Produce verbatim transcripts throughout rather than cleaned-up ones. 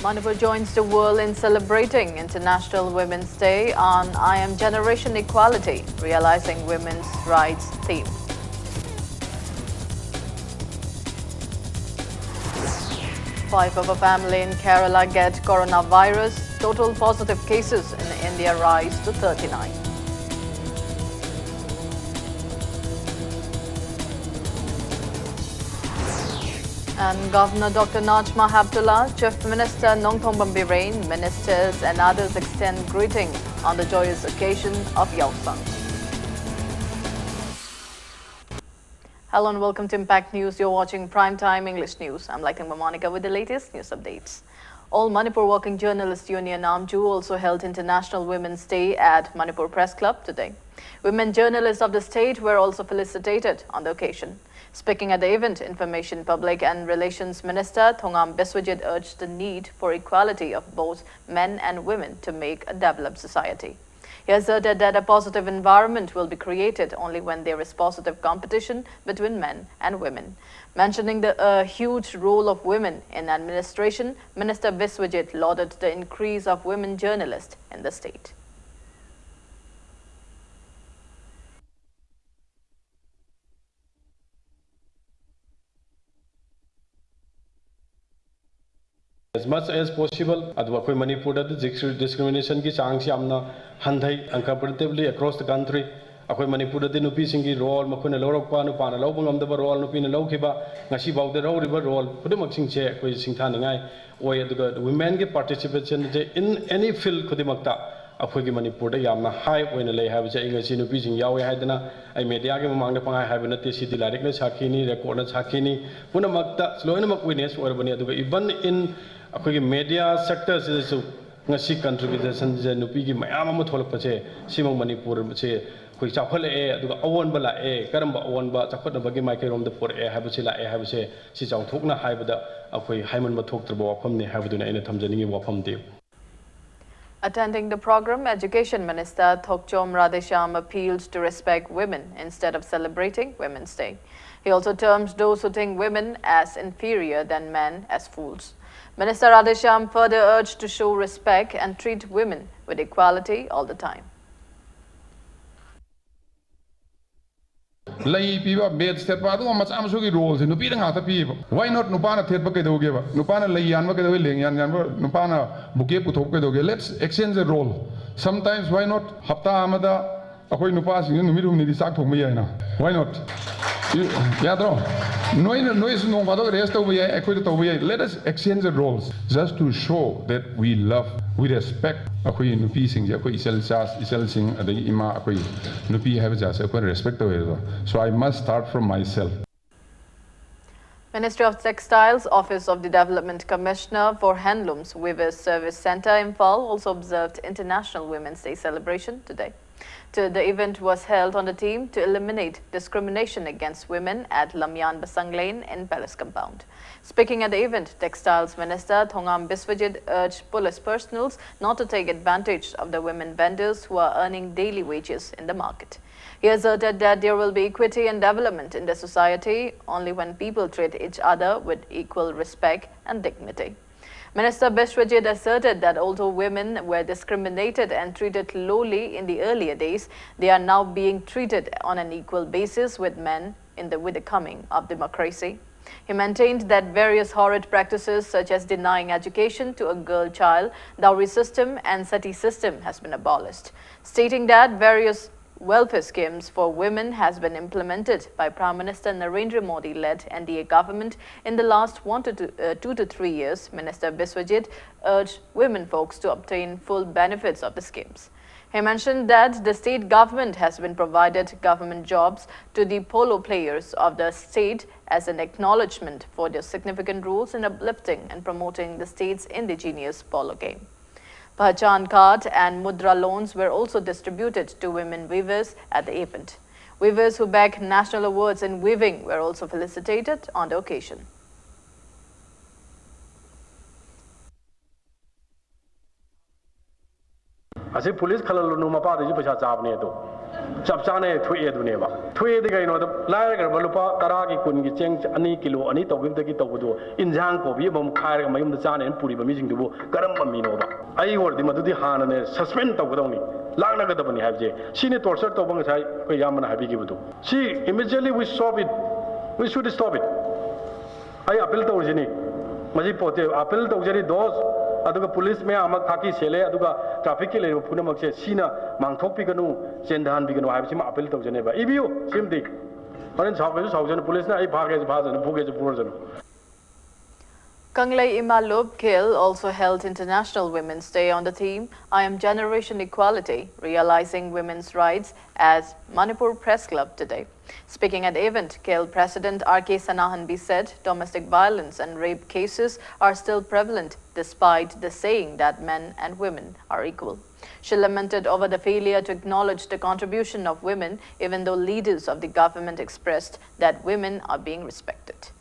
Manipur joins the world in celebrating International Women's Day on I Am Generation Equality, Realizing Women's Rights theme. Five of a family in Kerala get coronavirus. Total positive cases in India rise to thirty-nine. And Governor Doctor Najma Heptulla, Chief Minister Nongthombam Biren, ministers and others extend greeting on the joyous occasion of Yaosang. Hello and welcome to Impact News. You're watching Prime Time English News. I'm Laitengba Monica with the latest news updates. All Manipur Working Journalists Union, AMJU, also held International Women's Day at Manipur Press Club today. Women journalists of the state were also felicitated on the occasion. Speaking at the event, Information, Public and Relations Minister Thongam Biswajit urged the need for equality of both men and women to make a developed society. He asserted that a positive environment will be created only when there is positive competition between men and women. Mentioning the uh, huge role of women in administration, Minister Biswajit lauded the increase of women journalists in the state. As much as possible, ꯑꯗꯨꯒ ꯑꯩꯈꯣꯏ ꯃꯅꯤꯄꯨꯔꯗꯗꯤ ꯗꯤꯁꯀ꯭ꯔꯤꯃꯤꯅꯦꯁꯟꯒꯤ ꯆꯥꯡꯁꯤ ꯌꯥꯝꯅ ꯍꯟꯊꯩ, comparatively across the country. ꯑꯩꯈꯣꯏ ꯃꯅꯤꯄꯨꯔꯗꯗꯤ ꯅꯨꯄꯤꯁꯤꯡꯒꯤ role, ꯃꯈꯣꯏꯅ ꯂꯧꯔꯛꯄ, ꯅꯨꯄꯥꯅ ꯂꯧꯕ ꯉꯝꯗꯕ ꯔꯣꯜ, ꯅꯨꯄꯤꯅ ꯂꯧꯈꯤꯕ, ꯉꯁꯤꯐꯥꯎꯗ ꯂꯧꯔꯤꯕ ꯔꯣꯜ ꯈꯨꯗꯤꯡꯃꯛꯁꯤꯡꯁꯦ ꯑꯩꯈꯣꯏ ꯁꯤꯡꯊꯥꯅꯤꯡꯉꯥꯏ ꯑꯣꯏ꯫ ꯑꯗꯨꯒ ꯋꯤꯃꯦꯟꯒꯤ ꯄꯥꯔꯇꯤꯁꯤꯄꯦꯁꯟꯁꯦ in any field ꯈꯨꯗꯤꯡꯃꯛꯇ ꯑꯩꯈꯣꯏꯒꯤ ꯃꯅꯤꯄꯨꯔꯗ ꯌꯥꯝꯅ ꯍꯥꯏ ꯑꯣꯏꯅ ꯂꯩ ꯍꯥꯏꯕꯁꯦ ꯑꯩ ꯉꯁꯤ ꯅꯨꯄꯤꯁꯤꯡ ꯌꯥꯎꯋꯦ ꯍꯥꯏꯗꯅ ꯑꯩ ꯃꯦꯗꯤꯌꯥꯒꯤ ꯃꯃꯥꯡꯗ ꯄꯪꯍꯥꯏ ꯍꯥꯏꯕ ꯅꯠꯇꯦ꯫ ꯁꯤꯗꯤ ꯂꯥꯏꯔꯤꯛꯅ ꯁꯥꯈꯤꯅꯤ, ꯔꯦꯀꯣꯔꯗꯅ ꯁꯥꯈꯤꯅꯤ, ꯄꯨꯝꯅꯃꯛꯇ ꯂꯣꯏꯅꯃꯛ ꯋꯤꯠꯅꯦꯁ ꯑꯣꯏꯔꯕꯅꯤ꯫ ꯑꯗꯨꯒ even in ꯑꯩꯈꯣꯏꯒꯤ ꯃꯦꯗꯤꯌꯥ ꯁꯦꯛꯇꯔꯁꯤꯗꯁꯨ ꯉꯁꯤ ꯀꯟꯇ꯭ꯔꯤꯕ꯭ꯌꯨꯁꯟꯁꯦ ꯅꯨꯄꯤꯒꯤ ꯃꯌꯥꯝ ꯑꯃ ꯊꯣꯛꯂꯛꯄꯁꯦ, ꯁꯤꯃꯛ ꯃꯅꯤꯄꯨꯔꯁꯦ ꯑꯩꯈꯣꯏ ꯆꯥꯎꯈꯠꯂꯛꯑꯦ, ꯑꯗꯨꯒ ꯑꯑꯣꯟꯕ ꯂꯥꯛꯑꯦ꯫ ꯀꯔꯝꯕ ꯑꯑꯣꯟꯕ? ꯆꯥꯎꯈꯠꯅꯕꯒꯤ ꯃꯥꯏꯀꯩꯔꯣꯝꯗ ꯄꯨꯔꯛꯑꯦ ꯍꯥꯏꯕꯁꯤ, ꯂꯥꯛꯑꯦ ꯍꯥꯏꯕꯁꯦ, ꯁꯤ ꯆꯥꯎꯊꯣꯛꯅ ꯍꯥꯏꯕꯗ ꯑꯩꯈꯣꯏ ꯍꯥꯏꯃꯟꯕ ꯊꯣꯛꯇ꯭ꯔꯕ ꯋꯥꯐꯝꯅꯤ ꯍꯥꯏꯕꯗꯨꯅ ꯑꯩꯅ ꯊꯝꯖꯅꯤꯡꯉꯤ ꯋꯥꯐꯝꯗꯤ꯫ Attending the program, Education Minister Thokchom Radheshyam appealed to respect women instead of celebrating Women's Day. He also termed those who think women as inferior than men as fools. Minister Radheshyam further urged to show respect and treat women with equality all the time. ꯂꯩ ꯄꯤꯕ, ꯕꯦꯠꯁ ꯊꯦꯠꯄ, ꯑꯗꯨꯒꯨꯝꯕ ꯃꯆꯥ ꯃꯁꯨꯒꯤ ꯔꯣꯜꯁꯦ ꯅꯨꯄꯤꯗ ꯉꯥꯛꯇ ꯄꯤꯌꯦꯕ꯫ Why not ꯅꯨꯄꯥꯅ ꯊꯦꯠꯄ ꯀꯩꯗꯧꯒꯦꯕ? ꯅꯨꯄꯥꯅ ꯂꯩ ꯌꯥꯟꯕ ꯀꯩꯗꯧꯒꯦ? ꯂꯦꯡ ꯌꯥꯟ ꯌꯥꯟꯕ, ꯅꯨꯄꯥꯅ ꯕꯨꯀꯦ ꯄꯨꯊꯣꯛꯄ ꯀꯩꯗꯧꯒꯦ? Let's exchange a role. Sometimes why not ꯍꯞꯇꯥ ꯑꯃꯗ ꯑꯩꯈꯣꯏ ꯅꯨꯄꯥꯁꯤꯡꯁꯨ ꯅꯨꯃꯤꯠ ꯍꯨꯝꯅꯤꯗꯤ ꯆꯥꯛ ꯊꯣꯡꯕ ꯌꯥꯏꯅ? Why not? ꯌꯥꯗ꯭ꯔꯣ? ꯅꯣꯏꯅ, ꯅꯣꯏꯁꯨ ꯅꯣꯡ ꯐꯥꯗꯣꯛ ꯔꯦꯁ ꯇꯧꯕ ꯌꯥꯏ, ꯑꯩꯈꯣꯏꯁꯨ ꯇꯧꯕ ꯌꯥꯏ꯫ Let us exchange the roles just to show that we love, we respect ꯑꯩꯈꯣꯏ ꯅꯨꯄꯤꯁꯤꯡꯁꯦ, ꯑꯩꯈꯣꯏ ꯏꯆꯜ ꯏꯆꯥ, ꯏꯆꯜꯁꯤꯡ, ꯑꯗꯒꯤ ꯏꯃꯥ, ꯑꯩꯈꯣꯏ ꯅꯨꯄꯤ ꯍꯥꯏꯕ ꯖꯥꯠꯁꯦ ꯑꯩꯈꯣꯏꯅ ꯔꯦꯁꯄꯦꯛ ꯇꯧꯋꯦꯕ꯫ So I must start from myself. Ministry of Textiles, Office of the Development Commissioner for Handlooms, Weavers Service Centre, Imphal also observed International Women's Day celebration today. To- The event was held on the theme to eliminate discrimination against women at Lamyan Basang Lane in Palace Compound. Speaking at the event, Textiles Minister Thongam Biswajit urged police personnel not to take advantage of the women vendors who are earning daily wages in the market. He asserted that there will be equity and development in the society only when people treat each other with equal respect and dignity. Minister Biswajit asserted that although women were discriminated and treated lowly in the earlier days, they are now being treated on an equal basis with men in the, with the coming of democracy. He maintained that various horrid practices such as denying education to a girl child, dowry system and sati system has been abolished, stating that various welfare schemes for women has been implemented by Prime Minister Narendra Modi-led N D A government in the last one to two, uh, two to three years. Minister Biswajit urged women folks to obtain full benefits of the schemes. He mentioned that the state government has been provided government jobs to the polo players of the state as an acknowledgement for their significant roles in uplifting and promoting the state's indigenous polo game. Pahchan card and mudra loans were also distributed to women weavers at the event. Weavers who bag national awards in weaving were also felicitated on the occasion. ꯑꯁꯤ police ꯈꯜꯍꯜꯂꯨꯅꯨ, ꯃꯄꯥꯗꯩꯁꯨ ꯄꯩꯁꯥ ꯆꯥꯕꯅꯦ ꯑꯗꯣ꯫ ꯆꯞ ꯆꯥꯅ ꯍꯦꯛ ꯊꯣꯛꯑꯦ ꯑꯗꯨꯅꯦꯕ꯫ ꯊꯣꯛꯑꯦꯗꯤ ꯀꯩꯅꯣꯗ, ꯂꯥꯏꯔꯈ꯭ꯔꯕ ꯂꯨꯄꯥ ꯇꯔꯥꯒꯤ, ꯀꯨꯟꯒꯤ ꯆꯦꯡ ꯑꯅꯤ ꯀꯤꯂꯣ ꯑꯅꯤ ꯇꯧꯈꯤꯕꯗꯒꯤ ꯇꯧꯕꯗꯣ, ꯏꯟꯖꯥꯡ ꯀꯣꯕꯤ ꯑꯃꯃꯨꯛ ꯈꯥꯏꯔꯒ ꯃꯌꯨꯝꯗ ꯆꯥꯅꯦꯅ ꯄꯨꯔꯤꯕ ꯃꯤꯁꯤꯡꯗꯨꯕꯨ ꯀꯔꯝꯕ ꯃꯤꯅꯣꯕ? ꯑꯩ ꯑꯣꯏꯔꯗꯤ ꯃꯗꯨꯗꯤ ꯍꯥꯟꯅꯅꯦ suspend ꯇꯧꯒꯗꯧꯅꯤ, ꯂꯥꯛꯅꯒꯗꯕꯅꯤ ꯍꯥꯏꯕꯁꯦ꯫ ꯁꯤꯅꯤ torture ꯇꯧꯕ ꯉꯁꯥꯏ ꯑꯩꯈꯣꯏ ꯏꯌꯥꯝꯕꯅ ꯍꯥꯏꯕꯤꯈꯤꯕꯗꯨ꯫ ꯁꯤ immediately we stop it, we should stop it꯫ ꯑꯩ appeal ꯇꯧꯔꯤꯁꯤꯅꯤ꯫ ꯃꯁꯤ ꯄꯣꯠꯁꯦ appeal ꯇꯧꯖꯔꯤ, ꯗꯣꯁ, ꯑꯗꯨꯒ ꯄꯨꯂꯤꯁ ꯃꯌꯥꯝ ꯑꯃ ꯈꯥꯀꯤ ꯁꯦꯠꯂꯦ, ꯑꯗꯨꯒ trafficꯀꯤ ꯂꯩꯔꯤꯕ ꯄꯨꯝꯅꯃꯛꯁꯦ ꯁꯤꯅ ꯃꯥꯡꯊꯣꯛꯄꯤꯒꯅꯨ, ꯆꯦꯟꯊꯍꯟꯕꯤꯒꯅꯨ ꯍꯥꯏꯕꯁꯤꯃ appeal ꯇꯧꯖꯅꯦꯕ꯫ ꯏꯕꯤꯌꯨ ꯁꯤꯃꯗꯤ꯫ ꯍꯣꯔꯦꯟ ꯁꯥꯎꯒꯦꯁꯨ ꯁꯥꯎꯖꯅꯨ, ꯄꯨꯂꯤꯁꯅ ꯑꯩ ꯐꯥꯒꯦꯁꯨ ꯐꯥꯖꯅꯨ, ꯐꯨꯒꯦꯁꯨ ꯐꯨꯔꯖꯅꯨ꯫ Kanglei Ima Lop Khel also held International Women's Day on the theme, "I am Generation Equality, Realizing Women's Rights" at Manipur Press Club today. Speaking at the event, Khel President R K Sanahanbi said domestic violence and rape cases are still prevalent despite the saying that men and women are equal. She lamented over the failure to acknowledge the contribution of women, even though leaders of the government expressed that women are being respected.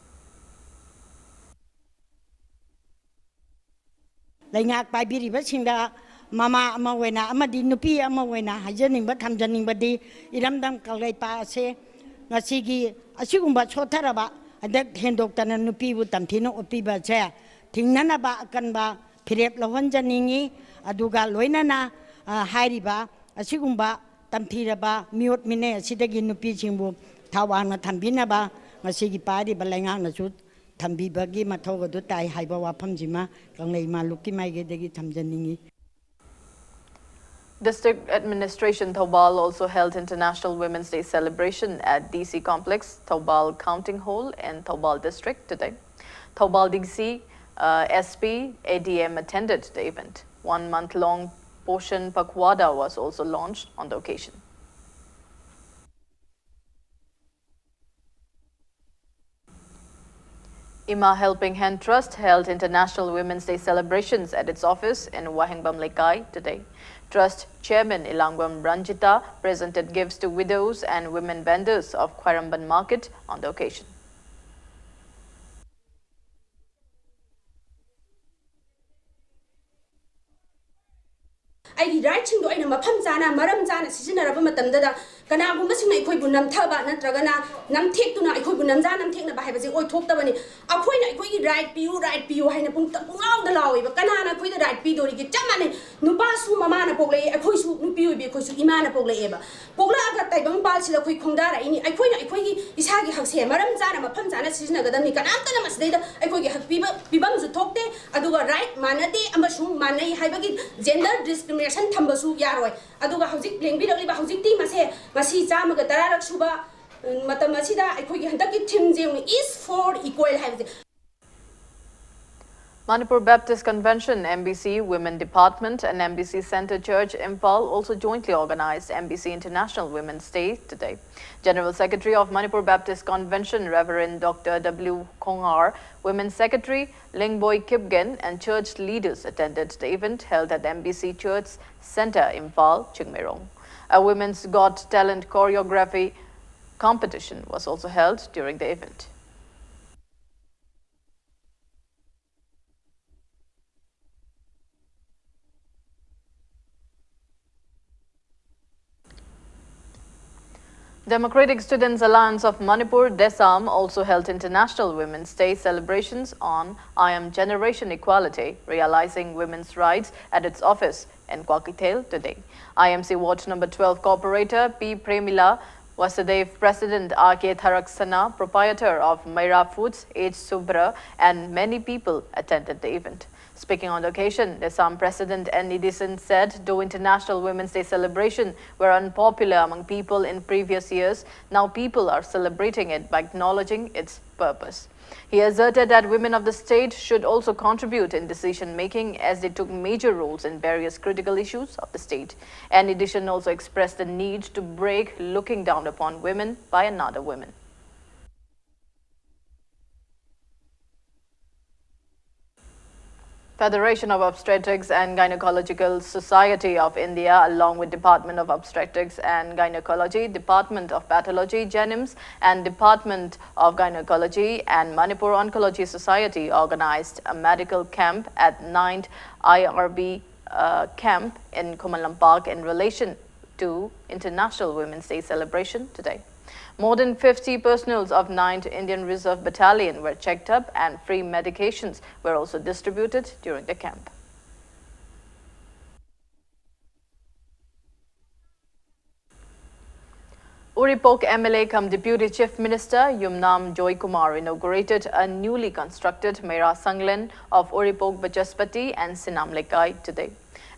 ꯂꯩꯉꯥꯛ ꯄꯥꯏꯕꯤꯔꯤꯕꯁꯤꯡꯗ ꯃꯃꯥ ꯑꯃ ꯑꯣꯏꯅ ꯑꯃꯗꯤ ꯅꯨꯄꯤ ꯑꯃ ꯑꯣꯏꯅ ꯍꯥꯏꯖꯅꯤꯡꯕ, ꯊꯝꯖꯅꯤꯡꯕꯗꯤ, ꯏꯔꯝꯗꯝ ꯀꯪꯂꯩꯄꯥꯛ ꯑꯁꯦ ꯉꯁꯤꯒꯤ ꯑꯁꯤꯒꯨꯝꯕ ꯁꯣꯠꯊꯔꯕ, ꯍꯟꯗꯛ ꯍꯦꯟꯗꯣꯛꯇꯅ ꯅꯨꯄꯤꯕꯨ ꯇꯝꯊꯤꯅ ꯑꯣꯠꯄꯤꯕꯁꯦ ꯊꯤꯡꯅꯅꯕ ꯑꯀꯟꯕ ꯐꯤꯔꯦꯞ ꯂꯧꯍꯟꯖꯅꯤꯡꯏ꯫ ꯑꯗꯨꯒ ꯂꯣꯏꯅꯅ, ꯑ, ꯍꯥꯏꯔꯤꯕ ꯑꯁꯤꯒꯨꯝꯕ ꯇꯝꯊꯤꯔꯕ ꯃꯤꯑꯣꯠ ꯃꯤꯅꯩ ꯑꯁꯤꯗꯒꯤ ꯅꯨꯄꯤꯁꯤꯡꯕꯨ ꯊꯧꯋꯥꯡꯅ ꯊꯝꯕꯤꯅꯕ ꯉꯁꯤꯒꯤ ꯄꯥꯏꯔꯤꯕ ꯂꯩꯉꯥꯛꯅꯁꯨ ꯊꯝꯕꯤꯕꯒꯤ ꯃꯊꯧ ꯑꯗꯨ ꯇꯥꯏ ꯍꯥꯏꯕ ꯋꯥꯐꯝꯁꯤꯃ ꯀꯪꯂꯩ ꯏꯃꯥ ꯂꯨꯞꯀꯤ ꯃꯥꯏꯀꯩꯗꯒꯤ ꯊꯝꯖꯅꯤꯡꯏ꯫ District Administration Thoubal also held International Women's Day celebration at D C Complex, Thoubal Counting Hall in Thoubal District today. Thoubal D C, uh, S P, A D M attended the event. One month-long Poshan Pakhwada was also launched on the occasion. Ima Helping Hand Trust held International Women's Day celebrations at its office in Wahengbam Lekai today. Trust Chairman Ilangbam Ranjita presented gifts to widows and women vendors of Khwairamband Market on the occasion. ꯑꯩꯒꯤ ꯔꯥꯏꯠꯁꯤꯡꯗꯣ ꯑꯩꯅ ꯃꯐꯝ ꯆꯥꯅ, ꯃꯔꯝ ꯆꯥꯅ ꯁꯤꯖꯤꯟꯅꯔꯕ ꯃꯇꯝꯗꯗ ꯀꯅꯥꯒꯨꯝꯕꯁꯤꯡꯅ ꯑꯩꯈꯣꯏꯕꯨ ꯅꯝꯊꯕ ꯅꯠꯇ꯭ꯔꯒꯅ ꯅꯝꯊꯦꯛꯇꯨꯅ ꯑꯩꯈꯣꯏꯕꯨ ꯅꯝꯖꯥ ꯅꯝꯊꯦꯛꯅꯕ ꯍꯥꯏꯕꯁꯦ ꯑꯣꯏꯊꯣꯛꯇꯕꯅꯤ꯫ ꯑꯩꯈꯣꯏꯅ ꯑꯩꯈꯣꯏꯒꯤ ꯔꯥꯏꯠ ꯄꯤꯌꯨ, ꯔꯥꯏꯠ ꯄꯤꯌꯨ ꯍꯥꯏꯅ ꯄꯨꯡꯇ-, ꯄꯨꯡꯂꯥꯎꯗ ꯂꯥꯎꯋꯦꯕ꯫ ꯀꯅꯥꯅ ꯑꯩꯈꯣꯏꯗ ꯔꯥꯏꯠ ꯄꯤꯗꯣꯔꯤꯒꯦ? ꯆꯞ ꯃꯥꯟꯅꯩ꯫ ꯅꯨꯄꯥꯁꯨ ꯃꯃꯥꯅ ꯄꯣꯛꯂꯛꯑꯦ, ꯑꯩꯈꯣꯏꯁꯨ ꯅꯨꯄꯤ ꯑꯣꯏꯕꯤ ꯑꯩꯈꯣꯏꯁꯨ ꯏꯃꯥꯅ ꯄꯣꯛꯂꯛꯑꯦꯕ꯫ ꯄꯣꯛꯂꯛꯑꯒ ꯇꯥꯏꯕꯪꯄꯥꯜꯁꯤꯗ ꯑꯩꯈꯣꯏ ꯈꯣꯡꯗꯥꯔꯛꯏꯅꯤ꯫ ꯑꯩꯈꯣꯏꯅ ꯑꯩꯈꯣꯏꯒꯤ ꯏꯁꯥꯒꯤ ꯍꯛꯁꯦ ꯃꯔꯝ ꯆꯥꯅ, ꯃꯐꯝ ꯆꯥꯅ ꯁꯤꯖꯤꯟꯅꯒꯗꯕꯅꯤ꯫ ꯀꯅꯥꯝꯇꯅ ꯃꯁꯤꯗꯩꯗ ꯑꯩꯈꯣꯏꯒꯤ ꯍꯛ ꯄꯤꯕ-, ꯄꯤꯐꯝꯁꯨ ꯊꯣꯛꯇꯦ꯫ ꯑꯗꯨꯒ ꯔꯥꯏꯠ ꯃꯥꯟꯅꯗꯦ ꯑꯃꯁꯨꯡ ꯃꯥꯟꯅꯩ ꯍꯥꯏꯕꯒꯤ gender discrimination ꯊꯝꯕꯁꯨ ꯌꯥꯔꯣꯏ꯫ ꯑꯗꯨꯒ ꯍꯧꯖꯤꯛ ꯂꯦꯡꯕꯤꯔꯛꯂꯤꯕ, ꯍꯧꯖꯤꯛꯇꯤ ꯃꯁꯦ, ꯃꯁꯤ ꯆꯥꯝꯃꯒ ꯇꯔꯥꯔꯛ ꯁꯨꯕ, ꯎꯝ, ꯃꯇꯝ ꯑꯁꯤꯗ ꯑꯩꯈꯣꯏꯒꯤ ꯍꯟꯗꯛꯀꯤ ꯊꯤꯝꯁꯦ ꯌꯦꯡꯉꯨ, "Is for Equal" ꯍꯥꯏꯕꯁꯦ꯫ Manipur Baptist Convention, M B C Women Department, and M B C Centre Church Imphal also jointly organized M B C International Women's Day today. General Secretary of Manipur Baptist Convention, Reverend Doctor W Khongar, Women's Secretary Lingboi Kipgen, and church leaders attended the event held at M B C Church Centre, Imphal, Chingmeirong. A Women's Got Talent choreography competition was also held during the event. Democratic Students Alliance of Manipur, DESAM, also held International Women's Day celebrations on I M Generation Equality, Realizing Women's Rights at its office in Kwakithel today. I M C Ward number twelve Corporator P Premila Vasudev, President R K Tharaksana, proprietor of Meira Foods, H Subra, and many people attended the event. Speaking on the occasion, DESAM President N Edison said, though International Women's Day celebration were unpopular among people in previous years, now people are celebrating it by acknowledging its purpose. He asserted that women of the state should also contribute in decision making, as they took major roles in various critical issues of the state. N Edison also expressed the need to break looking down upon women by another woman. Federation of Obstetrics and Gynecological Society of India, along with Department of Obstetrics and Gynecology, Department of Pathology, JNIMS, and Department of Gynecology and Manipur Oncology Society, organized a medical camp at ninth I R B uh, camp in Khuman Lampak in relation to International Women's Day celebration today. More than fifty personnel of ninth Indian Reserve Battalion were checked up and free medications were also distributed during the camp. Uripok M L A cum Deputy Chief Minister Yumnam Joykumar inaugurated a newly constructed Meira Sanglen of Uripok, Bachaspati and Sinam Lekai today.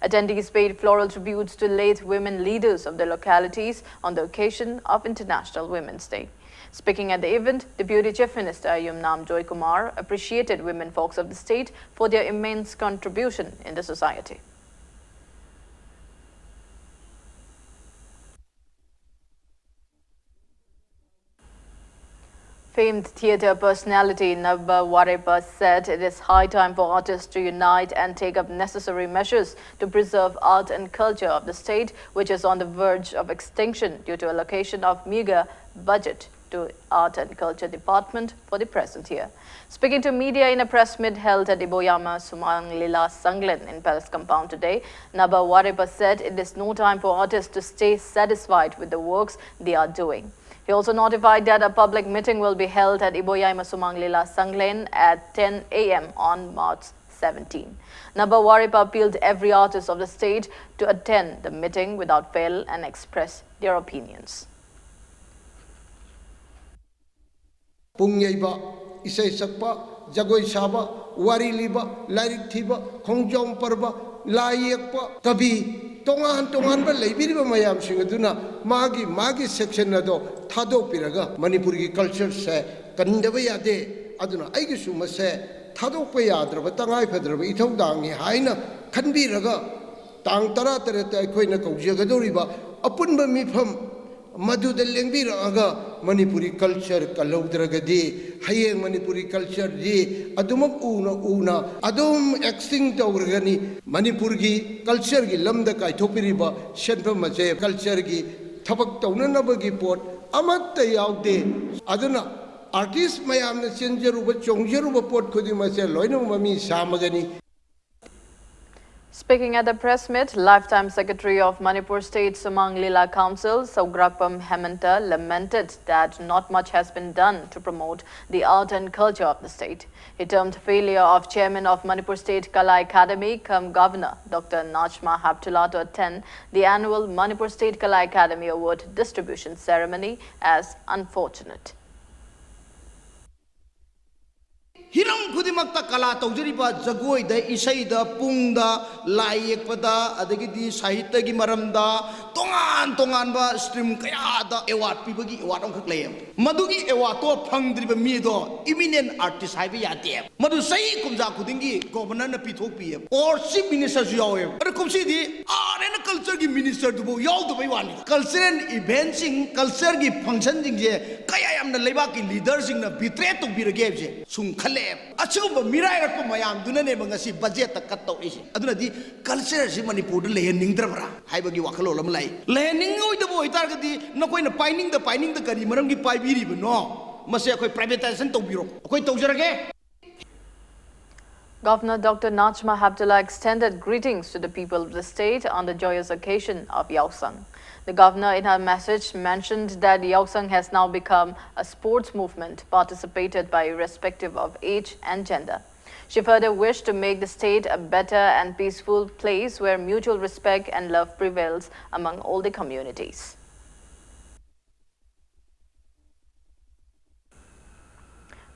Attendees paid floral tributes to late women leaders of the localities on the occasion of International Women's Day. Speaking at the event, Deputy Chief Minister Yumnam Joykumar appreciated women folks of the state for their immense contribution in the society. Famed theatre personality Naba Warepa said it is high time for artists to unite and take up necessary measures to preserve art and culture of the state, which is on the verge of extinction due to allocation of meager budget to Art and Culture Department for the present year. Speaking to media in a press meet held at Iboyama Sumang Lila Sanglen in Palace Compound today, Naba Warepa said it is no time for artists to stay satisfied with the works they are doing. He also notified that a public meeting will be held at Iboyama Sumang Lila Sanglen at ten a m on March seventeen. Naba Warepa appealed every artist of the state to attend the meeting without fail and express their opinions. ꯄꯨꯡ ꯌꯩꯕ, ꯏꯁꯩ ꯁꯛꯄ, ꯖꯒꯣꯏ ꯁꯥꯕ, ꯋꯥꯔꯤ ꯂꯤꯕ, ꯂꯥꯏꯔꯤꯛ ꯊꯤꯕ, ꯈꯣꯡꯖꯣꯝ ꯄꯔꯕ, ꯂꯥꯏ ꯌꯦꯛꯄ, ꯀꯕꯤ, ꯇꯣꯉꯥꯟ ꯇꯣꯉꯥꯟꯕ ꯂꯩꯕꯤꯔꯤꯕ ꯃꯌꯥꯝꯁꯤꯡ ꯑꯗꯨꯅ ꯃꯥꯒꯤ ꯃꯥꯒꯤ section ꯑꯗꯣ ꯊꯥꯗꯣꯛꯄꯤꯔꯒ ꯃꯅꯤꯄꯨꯔꯒꯤ culture ꯁꯦ ꯀꯟꯗꯕ ꯌꯥꯗꯦ꯫ ꯑꯗꯨꯅ ꯑꯩꯒꯤꯁꯨ ꯃꯁꯦ ꯊꯥꯗꯣꯛꯄ ꯌꯥꯗ꯭ꯔꯕ ꯇꯉꯥꯏ ꯐꯗ꯭ꯔꯕ ꯏꯊꯧꯗꯥꯡꯅꯤ ꯍꯥꯏꯅ ꯈꯟꯕꯤꯔꯒ ꯇꯥꯡ ꯇꯔꯥꯇꯔꯦꯠꯇ ꯑꯩꯈꯣꯏꯅ ꯀꯧꯖꯒꯗꯧꯔꯤꯕ ꯑꯄꯨꯟꯕ ꯃꯤꯐꯝ ꯃꯗꯨꯗ ꯂꯦꯡꯕꯤꯔꯛꯑꯒ ꯃꯅꯤꯄꯨꯔꯤ culture ꯀꯜꯍꯧꯗ꯭ꯔꯒꯗꯤ ꯍꯌꯦꯡ ꯃꯅꯤꯄꯨꯔꯤ culture ꯗꯤ ꯑꯗꯨꯃꯛ ꯎꯅ ꯎꯅ ꯑꯗꯨꯝ extinct ꯇꯧꯈ꯭ꯔꯒꯅꯤ꯫ ꯃꯅꯤꯄꯨꯔꯒꯤ culture ꯒꯤ ꯂꯝꯗ ꯀꯥꯏꯊꯣꯛꯄꯤꯔꯤꯕ ꯁꯦꯟꯐꯝ ꯑꯁꯦ culture ꯒꯤ ꯊꯕꯛ ꯇꯧꯅꯅꯕꯒꯤ ꯄꯣꯠ ꯑꯃꯠꯇ ꯌꯥꯎꯗꯦ꯫ ꯑꯗꯨꯅ artist ꯃꯌꯥꯝꯅ ꯆꯦꯟꯖꯔꯨꯕ ꯆꯣꯡꯖꯔꯨꯕ ꯄꯣꯠ ꯈꯨꯗꯤꯡꯃꯛꯁꯦ ꯂꯣꯏꯅꯃꯛ ꯃꯃꯤ ꯁꯥꯃꯒꯅꯤ꯫ Speaking at the press meet, lifetime secretary of Manipur State Sumang Lila Council, Saugrakpam Hemanta, lamented that not much has been done to promote the art and culture of the state. He termed failure of chairman of Manipur State Kala Academy cum governor Doctor Najma Heptulla to attend the annual Manipur State Kala Academy Award distribution ceremony as unfortunate. ꯍꯤꯔꯝ ꯈꯨꯗꯤꯡꯃꯛꯇ ꯀꯂꯥ ꯇꯧꯖꯔꯤꯕ ꯖꯒꯣꯏꯗ, ꯏꯁꯩꯗ, ꯄꯨꯡꯗ, ꯂꯥꯏ ꯌꯦꯛꯄꯗ, ꯑꯗꯒꯤꯗꯤ ꯁꯥꯍꯤꯇ꯭ꯌꯒꯤ ꯃꯔꯝꯗ ꯇꯣꯉꯥꯟ ꯇꯣꯉꯥꯟꯕ stream ꯀꯌꯥꯗ award ꯄꯤꯕꯒꯤ award ꯑꯃꯈꯛ ꯂꯩꯌꯦꯕ꯫ ꯃꯗꯨꯒꯤ awardꯇꯣ ꯐꯪꯗ꯭ꯔꯤꯕ ꯃꯤꯗꯣ eminent artist ꯍꯥꯏꯕ ꯌꯥꯗꯦꯕ꯫ ꯃꯗꯨ ꯆꯍꯤ ꯀꯨꯝꯖꯥ ꯈꯨꯗꯤꯡꯒꯤ governorꯅ ꯄꯤꯊꯣꯛꯄꯤꯌꯦꯕ꯫ Or chief ministerꯁꯨ ꯌꯥꯎꯋꯦꯕ꯫ ꯑꯗꯣ ꯀꯨꯝꯁꯤꯗꯤ art and cultureꯒꯤ ministerꯗꯨꯐꯥꯎ ꯌꯥꯎꯗꯕꯩ ꯋꯥꯅꯤ꯫ Cultural eventꯁꯤꯡ, cultureꯒꯤ functionꯁꯤꯡꯁꯦ ꯀꯌꯥ ꯌꯥꯝꯅ ꯂꯩꯕꯥꯛꯀꯤ leaderꯁꯤꯡꯅ betray ꯇꯧꯕꯤꯔꯒꯦ ꯍꯥꯏꯕꯁꯦ ꯁꯨꯝ ꯈꯜꯂꯛꯑꯦꯕ꯫ ꯑꯁꯤꯒꯨꯝꯕ ꯃꯤꯔꯥꯏꯔꯛꯄ ꯃꯌꯥꯝꯗꯨꯅꯅꯦꯕ ꯉꯁꯤ budgetꯇ cut ꯇꯧꯔꯛꯏꯁꯦ꯫ ꯑꯗꯨꯅꯗꯤ cultureꯁꯤ ꯃꯅꯤꯄꯨꯔꯗ ꯂꯩꯍꯟꯅꯤꯡꯗ꯭ꯔꯕ꯭ꯔꯥ ꯍꯥꯏꯕꯒꯤ ꯋꯥꯈꯜꯂꯣꯟ ꯑꯃ ꯂꯥꯛꯏ꯫ ꯂꯩꯍꯟꯅꯤꯡꯉꯣꯏꯗꯕ ꯑꯣꯏꯇꯥꯔꯒꯗꯤ ꯅꯈꯣꯏꯅ ꯄꯥꯏꯅꯤꯡꯗ ꯄꯥꯏꯅꯤꯡꯗ ꯀꯔꯤ ꯃꯔꯝꯒꯤ ꯄꯥꯏꯕꯤꯔꯤꯕꯅꯣ? ꯃꯁꯤ ꯑꯩꯈꯣꯏ privatization ꯇꯧꯕꯤꯔꯣ, ꯑꯩꯈꯣꯏ ꯇꯧꯖꯔꯒꯦ꯫ Governor Doctor Najma Heptulla extended greetings to the people of the state on the joyous occasion of Yaosang. The governor, in her message, mentioned that Yaosang has now become a sports movement participated by irrespective of age and gender. She further wished to make the state a better and peaceful place where mutual respect and love prevails among all the communities.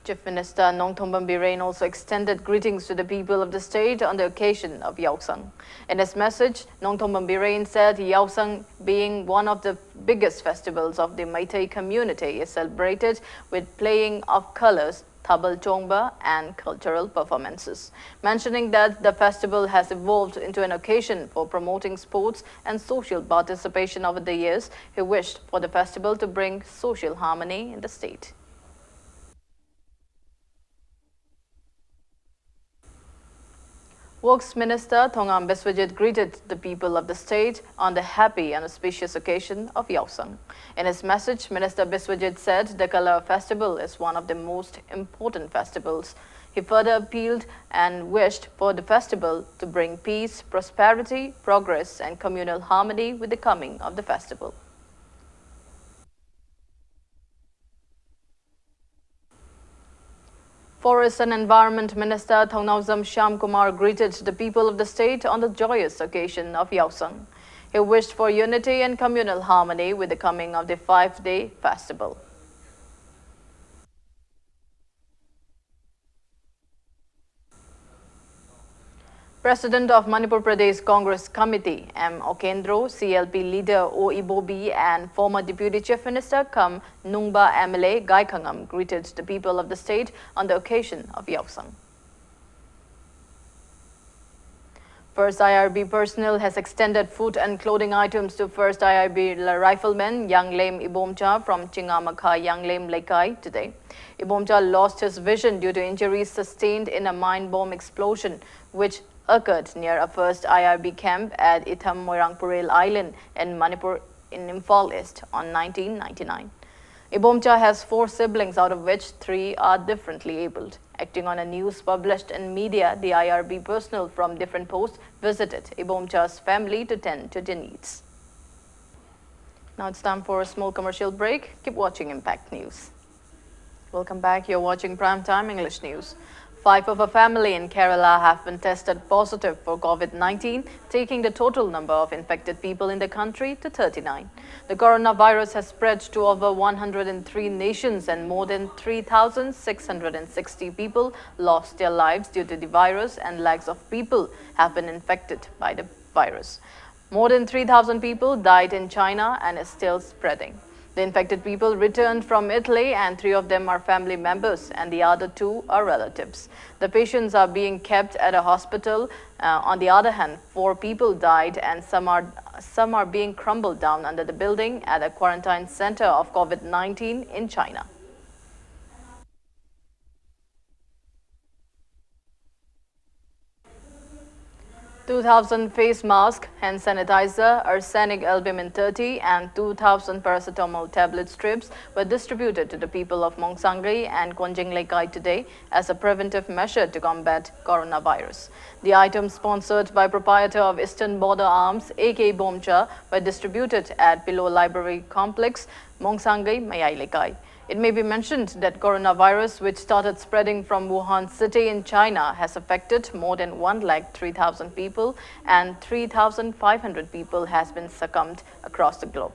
Chief Minister Nongthombam Biren also extended greetings to the people of the state on the occasion of Yaosang. In his message, Nongthombam Biren said Yaosang, being one of the biggest festivals of the Meitei community, is celebrated with playing of colors, Thabal Chongba, and cultural performances. Mentioning that the festival has evolved into an occasion for promoting sports and social participation over the years, he wished for the festival to bring social harmony in the state. Works Minister Thongam Biswajit greeted the people of the state on the happy and auspicious occasion of Yaosang. In his message, Minister Biswajit said the Color Festival is one of the most important festivals. He further appealed and wished for the festival to bring peace, prosperity, progress, and communal harmony with the coming of the festival. Forest and Environment Minister Thongnaojam Shyam Kumar greeted the people of the state on the joyous occasion of Yaosang. He wished for unity and communal harmony with the coming of the five-day festival. President of Manipur Pradesh Congress Committee, M Okendro, C L P leader O Ibobi, and former Deputy Chief Minister cum Nungba M L A Gai Khangam greeted the people of the state on the occasion of Yaosang. First I R B personnel has extended food and clothing items to First I R B la-, rifleman Yanglem Ibomcha from Chingamakha Yanglem Leikai today. Ibomcha lost his vision due to injuries sustained in a mine bomb explosion, which occurred near a First I R B camp at Itham Moirangpurel Island in Manipur in Imphal East on nineteen ninety-nine. Ibomcha has four siblings, out of which three are differently abled. Acting on a news published in media, the I R B personnel from different posts visited Ibomcha's family to tend to their needs. Now it's time for a small commercial break. Keep watching Impact News. Welcome back. You're watching Prime Time English News. Five of a family in Kerala have been tested positive for COVID nineteen, taking the total number of infected people in the country to thirty-nine. The coronavirus has spread to over one hundred three nations, and more than three thousand six hundred sixty people lost their lives due to the virus, and lakhs of people have been infected by the virus. More than three thousand people died in China and is still spreading. The infected people returned from Italy, and three of them are family members and the other two are relatives. The patients are being kept at a hospital. Uh, on the other hand, four people died, and some are, some are being crumbled down under the building at a quarantine center of COVID nineteen in China. Two thousand face mask, hand sanitizer, arsenic albumin thirty, and two thousand paracetamol tablet strips were distributed to the people of Mongsangei and Konjing Leikai today as a preventive measure to combat coronavirus. The items, sponsored by proprietor of Eastern Border Arms, A K Bomcha, were distributed at Pilo Library Complex, Mongsangei, Mayai Leikai. It may be mentioned that coronavirus, which started spreading from Wuhan city in China, has affected more than one lakh three thousand people and three thousand five hundred people has been succumbed across the globe.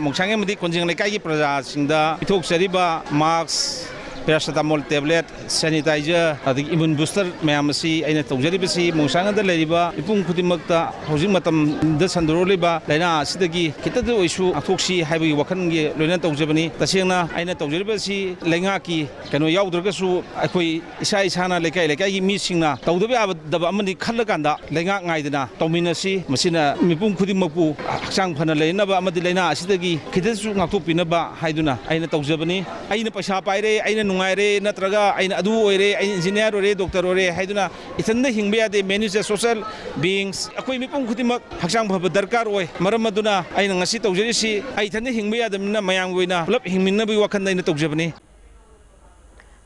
ꯃꯣꯡꯁꯥꯡ ꯑꯃꯗꯤ ꯀꯣꯟꯖꯦꯡ ꯂꯩꯀꯥꯏꯒꯤ ꯄ꯭ꯔꯖꯥꯁꯤꯡꯗ ꯄꯤꯊꯣꯛꯆꯔꯤꯕ ꯃꯥꯛꯁ, paracetamol tablet, sanitizer, ꯑꯗꯒꯤ ꯏꯃ꯭ꯌꯨꯟ booster ꯃꯌꯥꯝ ꯑꯁꯤ ꯑꯩꯅ ꯇꯧꯖꯔꯤꯕꯁꯤ ꯃꯣꯡꯁꯥꯡꯗ ꯂꯩꯔꯤꯕ ꯃꯤꯄꯨꯝ ꯈꯨꯗꯤꯡꯃꯛꯇ ꯍꯧꯖꯤꯛ ꯃꯇꯝꯗ ꯁꯟꯗꯣꯔꯛꯂꯤꯕ ꯂꯥꯏꯅꯥ ꯑꯁꯤꯗꯒꯤ ꯈꯤꯇꯗ ꯑꯣꯏꯁꯨ ꯉꯥꯛꯊꯣꯛꯁꯤ ꯍꯥꯏꯕꯒꯤ ꯋꯥꯈꯜꯒꯤ ꯂꯣꯏꯅ ꯇꯧꯖꯕꯅꯤ꯫ ꯇꯁꯦꯡꯅ ꯑꯩꯅ ꯇꯧꯖꯔꯤꯕꯁꯤ ꯂꯩꯉꯥꯛꯀꯤ ꯀꯩꯅꯣ ꯌꯥꯎꯗ꯭ꯔꯒꯁꯨ ꯑꯩꯈꯣꯏ ꯏꯁꯥ ꯏꯁꯥꯅ ꯂꯩꯀꯥꯏ ꯂꯩꯀꯥꯏꯒꯤ ꯃꯤꯁꯤꯡꯅ ꯇꯧꯗꯕ ꯌꯥꯗꯕ ꯑꯃꯅꯤ ꯈꯜꯂꯀꯥꯟꯗ ꯂꯩꯉꯥꯛ ꯉꯥꯏꯗꯅ ꯇꯧꯃꯤꯟꯅꯁꯤ꯫ ꯃꯁꯤꯅ ꯃꯤꯄꯨꯝ ꯈꯨꯗꯤꯡꯃꯛꯄꯨ ꯍꯛꯆꯥꯡ ꯐꯅ ꯂꯩꯅꯕ ꯑꯃꯗꯤ ꯂꯥꯏꯅꯥ ꯑꯁꯤꯗꯒꯤ ꯈꯤꯇꯁꯨ ꯉꯥꯛꯊꯣꯛꯄꯤꯅꯕ ꯍꯥꯏꯗꯨꯅ ꯑꯩꯅ ꯇꯧꯖꯕꯅꯤ꯫ ꯑꯩꯅ ꯄꯩꯁꯥ ꯄꯥꯏꯔꯦ, ꯑꯩꯅ ꯅꯨꯡꯉꯥꯏꯔꯦ, ꯅꯠꯇ꯭ꯔꯒ ꯑꯩꯅ ꯑꯗꯨ ꯑꯣꯏꯔꯦ, ꯑꯩ ꯏꯟꯖꯤꯅꯤꯌꯥꯔ ꯑꯣꯏꯔꯦ, ꯗꯣꯛꯇꯔ ꯑꯣꯏꯔꯦ ꯍꯥꯏꯗꯨꯅ ꯏꯊꯟꯗ ꯍꯤꯡꯕ ꯌꯥꯗꯦ꯫ Man is a social beings꯫ ꯑꯩꯈꯣꯏ ꯃꯤꯄꯨꯝ ꯈꯨꯗꯤꯡꯃꯛ ꯍꯛꯆꯥꯡ ꯐꯕ ꯗꯔꯀꯥꯔ ꯑꯣꯏ꯫ ꯃꯔꯝ ꯑꯗꯨꯅ ꯑꯩꯅ ꯉꯁꯤ ꯇꯧꯖꯔꯤꯁꯤ ꯑꯩ ꯏꯊꯟꯗ ꯍꯤꯡꯕ ꯌꯥꯗꯕꯅꯤꯅ ꯃꯌꯥꯝꯒꯤ ꯑꯣꯏꯅ ꯄꯨꯂꯞ ꯍꯤꯡꯃꯤꯟꯅꯕꯒꯤ ꯋꯥꯈꯜꯗ ꯑꯩꯅ ꯇꯧꯖꯕꯅꯤ꯫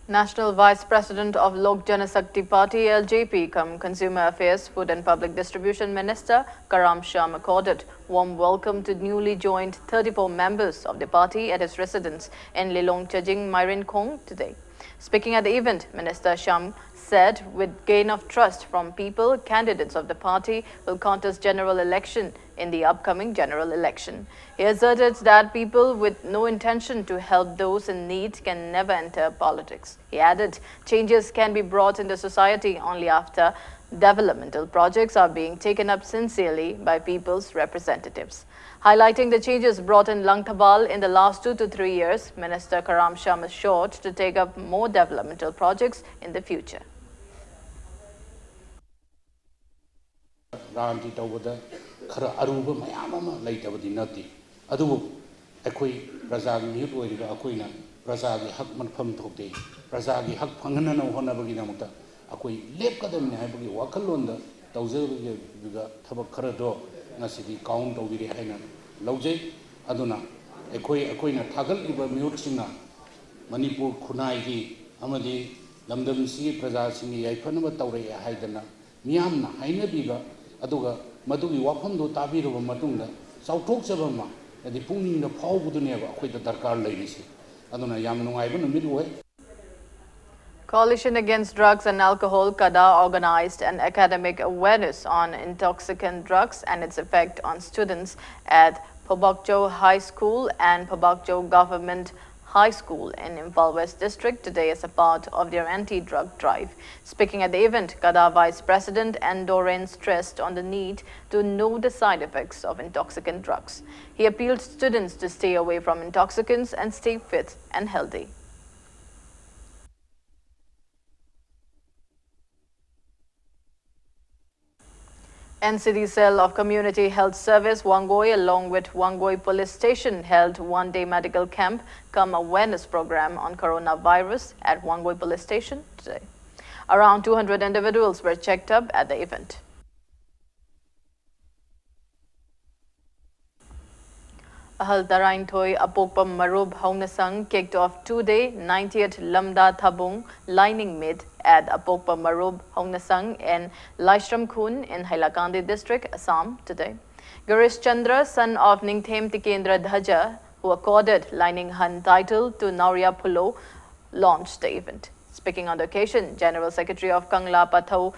National Vice President of Lok Janashakti Party, L J P, cum Consumer Affairs, Food and Public Distribution Minister Karam Shyam accorded warm welcome to newly joined thirty-four members of the party at his residence in Lilong Chajing, Myrenkhong today. Speaking at the event, Minister Shyam said with gain of trust from people, candidates of the party will contest general election in the upcoming general election. He asserted that people with no intention to help those in need can never enter politics. He added, changes can be brought in the society only after developmental projects are being taken up sincerely by people's representatives. Highlighting the changes brought in Langthabal in the last two to three years, Minister Karam Shyam assured to take up more developmental projects in the future. ꯔꯥꯟꯗꯤ ꯇꯧꯕꯗ ꯈꯔ ꯑꯔꯨꯕ ꯃꯌꯥꯝ ꯑꯃ ꯂꯩꯇꯕꯗꯤ ꯅꯠꯇꯦ꯫ ꯑꯗꯨꯕꯨ ꯑꯩꯈꯣꯏ ꯄ꯭ꯔꯖꯥꯒꯤ ꯃꯤꯍꯨꯠ ꯑꯣꯏꯔꯤꯕ ꯑꯩꯈꯣꯏꯅ ꯄ꯭ꯔꯖꯥꯒꯤ ꯍꯛ ꯃꯐꯝ ꯊꯣꯛꯇꯦ, ꯄ꯭ꯔꯖꯥꯒꯤ ꯍꯛ ꯐꯪꯍꯟꯅꯅꯕ ꯍꯣꯠꯅꯕꯒꯤꯗꯃꯛꯇ ꯑꯩꯈꯣꯏ ꯂꯦꯞꯀꯗꯕꯅꯤ ꯍꯥꯏꯕꯒꯤ ꯋꯥꯈꯜꯂꯣꯟꯗ ꯇꯧꯖꯕꯤꯕ ꯊꯕꯛ ꯈꯔꯗꯣ ꯉꯁꯤꯗꯤ ꯀꯥꯎꯟ ꯇꯧꯕꯤꯔꯦ ꯍꯥꯏꯅ ꯂꯧꯖꯩ꯫ ꯑꯗꯨꯅ ꯑꯩꯈꯣꯏ, ꯑꯩꯈꯣꯏꯅ ꯊꯥꯒꯠꯂꯤꯕ ꯃꯤꯍꯨꯠꯁꯤꯡꯅ ꯃꯅꯤꯄꯨꯔ ꯈꯨꯟꯅꯥꯏꯒꯤ ꯑꯃꯗꯤ ꯂꯝꯗꯝꯁꯤꯒꯤ ꯄ꯭ꯔꯖꯥꯁꯤꯡꯒꯤ ꯌꯥꯏꯐꯅꯕ ꯇꯧꯔꯛꯑꯦ ꯍꯥꯏꯗꯅ ꯃꯤꯌꯥꯝꯅ ꯍꯥꯏꯅꯕꯤꯕ, ꯑꯗꯨꯒ ꯃꯗꯨꯒꯤ ꯋꯥꯐꯝꯗꯨ ꯇꯥꯕꯤꯔꯕ ꯃꯇꯨꯡꯗ ꯆꯥꯎꯊꯣꯛꯆꯕ ꯑꯃ, ꯍꯥꯏꯗꯤ ꯄꯨꯛꯅꯤꯡꯗ ꯐꯥꯎꯕꯗꯨꯅꯦꯕ ꯑꯩꯈꯣꯏꯗ ꯗꯔꯀꯥꯔ ꯂꯩꯔꯤꯁꯤ꯫ ꯑꯗꯨꯅ ꯌꯥꯝ ꯅꯨꯡꯉꯥꯏꯕ ꯅꯨꯃꯤꯠ ꯑꯣꯏ꯫ Coalition Against Drugs and Alcohol, CADA, organized an academic awareness on intoxicant drugs and its effect on students at Phobakchou High School and Phobakchou Government High School in Imphal West District today as a part of their anti-drug drive. Speaking at the event, CADA Vice President N Doreen stressed on the need to know the side effects of intoxicant drugs. He appealed students to stay away from intoxicants and stay fit and healthy. N C D Cell of Community Health Service, Wangoi, along with Wangoi Police Station, held one-day medical camp cum awareness program on coronavirus at Wangoi Police Station today. Around two hundred individuals were checked up at the event. ꯑꯍꯜ ꯇꯔꯥꯅꯤꯊꯣꯏ ꯑꯄꯣꯛꯄ ꯃꯔꯨꯞ ꯍꯧꯅꯁꯪ kicked off two-day ninetieth Lamda Thabung Lining Meet at ꯑꯄꯣꯛꯄ ꯃꯔꯨꯞ ꯍꯧꯅꯁꯪ in Laishram Khun in Hailakandi District, Assam today. Girish Chandra, son of Ningthem Tikendra Dhaja, who accorded Lining Han title to Naoria Phulo, launched the event. Speaking on the occasion, General Secretary of Kangla Pathau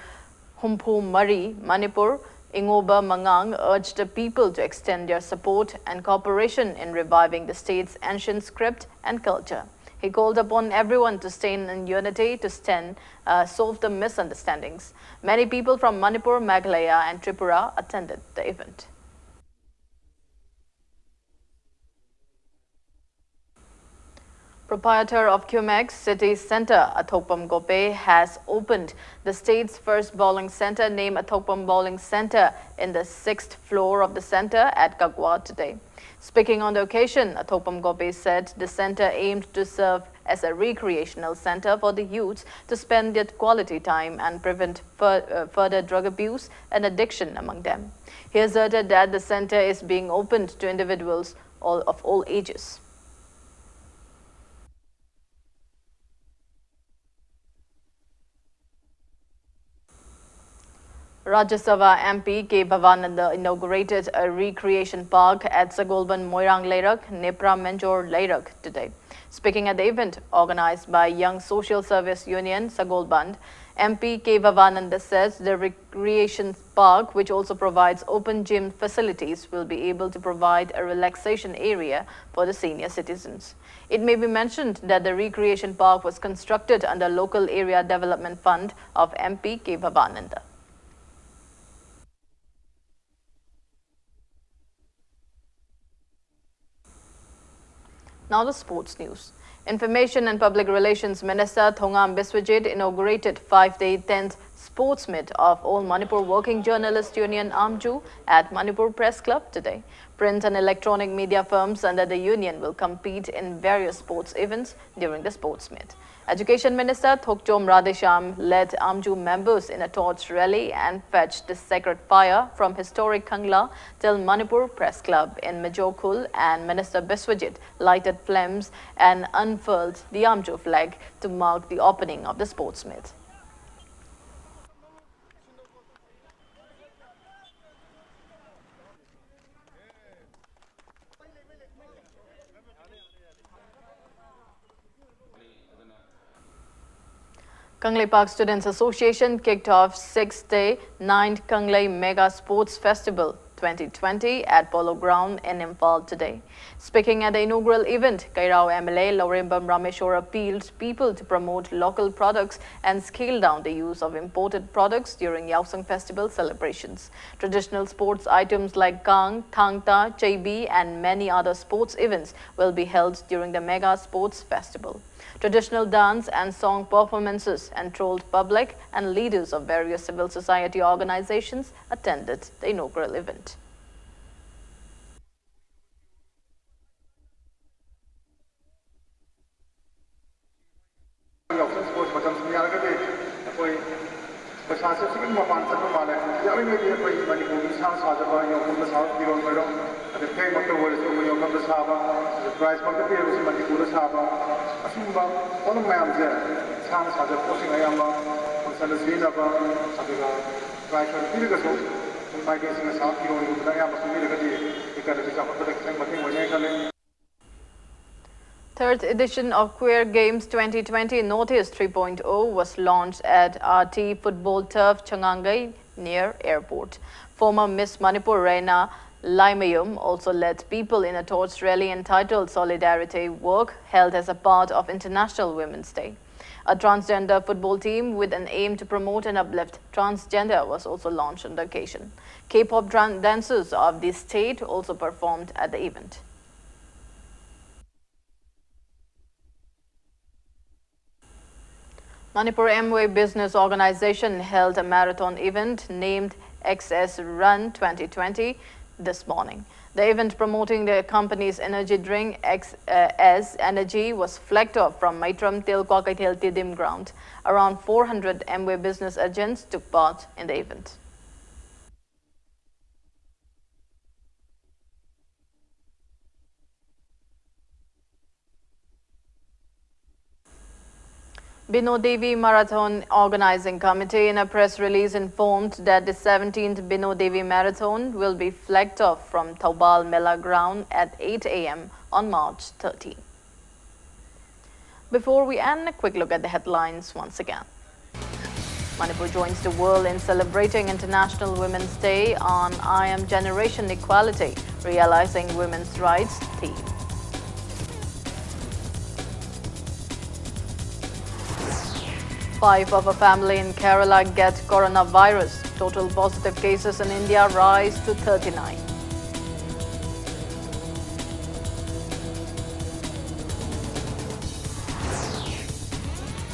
Humphu Mari, Manipur, Ingoba Mangang urged the people to extend their support and cooperation in reviving the state's ancient script and culture. He called upon everyone to stand in unity to stand, uh, solve the misunderstandings. Many people from Manipur, Meghalaya, and Tripura attended the event. Proprietor of Cumex City Center, Athokpam Gope, has opened the state's first bowling center named Athokpam Bowling Center in the sixth floor of the center at Kagwa today. Speaking on the occasion, Athokpam Gope said the center aimed to serve as a recreational center for the youths to spend their quality time and prevent fur- uh, further drug abuse and addiction among them. He asserted that the center is being opened to individuals all, of all ages. Rajya Sabha M P K Bhavananda inaugurated a recreation park at Sagolband Moirang Leirak, Nepra Menjor Leirak today. Speaking at the event organized by Young Social Service Union Sagolband, M P K Bhavananda says the recreation park, which also provides open gym facilities, will be able to provide a relaxation area for the senior citizens. It may be mentioned that the recreation park was constructed under Local Area Development Fund of M P K Bhavananda. Now the sports news. Information and Public Relations Minister Thongam Biswajit inaugurated five-day tenth Sports Meet of All Manipur Working Journalist Union, AMJU, at Manipur Press Club today. Print and electronic media firms under the union will compete in various sports events during the sports meet. Education Minister Thokchom Radheshyam led AMJU members in a torch rally and fetched the sacred fire from historic Kangla till Manipur Press Club in Mijokhul, and Minister Biswajit lighted flames and unfurled the AMJU flag to mark the opening of the sports meet. Kangleipak Students Association kicked off sixth day ninth Kanglei Mega Sports Festival twenty twenty at Polo Ground in Imphal today. Speaking at the inaugural event, Kairao M L A Laurembam Rameshwar appealed people to promote local products and scale down the use of imported products during Yaosang Festival celebrations. Traditional sports items like Kang, Thangta, Cheibi, and many other sports events will be held during the Mega Sports Festival. Traditional dance and song performances enthralled public, and leaders of various civil society organizations attended the inaugural event. Yaosang Sports ꯃꯇꯝꯁꯤꯡ ꯌꯥꯔꯒꯗꯤ ꯑꯩꯈꯣꯏ ꯄꯩꯁꯥꯁꯦ ꯑꯁꯨꯛꯀꯤ ꯃꯄꯥꯟ ꯆꯠꯄ ꯃꯥꯜꯂꯦ꯫ ꯌꯥꯔꯤꯉꯩꯗꯤ ꯑꯩꯈꯣꯏ ꯃꯅꯤꯄꯨꯔꯒꯤ ꯁꯥ ꯁꯥꯖꯕ, ꯌꯣꯡꯐꯝꯗ ꯁꯥꯕ ꯐꯤꯔꯣꯜ ꯑꯣꯏꯔꯣ, ꯑꯗꯩ ꯐꯅꯦꯛꯃꯛꯇ ꯑꯣꯏꯔꯁꯨ ꯑꯩꯈꯣꯏ ꯌꯣꯡꯐꯝꯗ ꯁꯥꯕ, ꯑꯗꯩ prizeꯃꯛꯇ ꯄꯤꯔꯒꯁꯨ ꯃꯅꯤꯄꯨꯔꯗ ꯁꯥꯕ, ꯑꯁꯨꯝꯕ ꯄꯣꯠꯂꯝ ꯃꯌꯥꯝꯁꯦ ꯏꯁꯥꯅ ꯁꯥꯖꯕ ꯄꯣꯠꯁꯤꯡ ꯑꯌꯥꯝꯕ functionꯗ ꯁꯤꯖꯤꯟꯅꯕ, ꯑꯗꯨꯒ prize ꯑꯣꯏꯅ ꯄꯤꯔꯒꯁꯨ ꯑꯩꯈꯣꯏ ꯃꯥꯏꯀꯩꯁꯤꯡꯅ ꯁꯥꯕ ꯐꯤꯔꯣꯜꯒꯨꯝꯕꯗ ꯑꯌꯥꯝꯕ ꯄꯤꯕꯤꯔꯒꯗꯤ economy ꯆꯥꯎꯈꯠꯄꯗ ꯈꯤꯇꯪ ꯃꯇꯦꯡ ꯑꯣꯏꯅꯤ ꯈꯜꯂꯤ꯫ Third edition of Queer Games twenty twenty Northeast three point oh was launched at R T Football Turf, Changangai, near airport. Former Miss Manipur Reina Laimayum also led people in a torch rally entitled Solidarity Walk, held as a part of International Women's Day. A transgender football team with an aim to promote and uplift transgender was also launched on the occasion. K-pop dran-, dancers of the state also performed at the event. Manipur Amway Business Organization held a marathon event named X S Run twenty twenty this morning. The event, promoting the company's energy drink X, uh, S Energy, was flagged off from Maitram till Kwakaithel Tiddim ground. Around four hundred Amway business agents took part in the event. Bino Devi Marathon Organizing Committee, in a press release, informed that the seventeenth Bino Devi Marathon will be flagged off from Thoubal Mela ground at eight a m on March thirteen. Before we end, a quick look at the headlines once again. Manipur joins the world in celebrating International Women's Day on I M Generation Equality, Realizing Women's Rights theme. Five of a family in Kerala get coronavirus. Total positive cases in India rise to thirty-nine.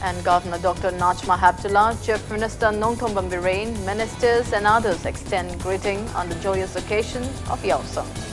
And Governor Doctor Najma Heptulla, Chief Minister Nongthombam Biren, ministers and others extend greeting on the joyous occasion of Yaosang.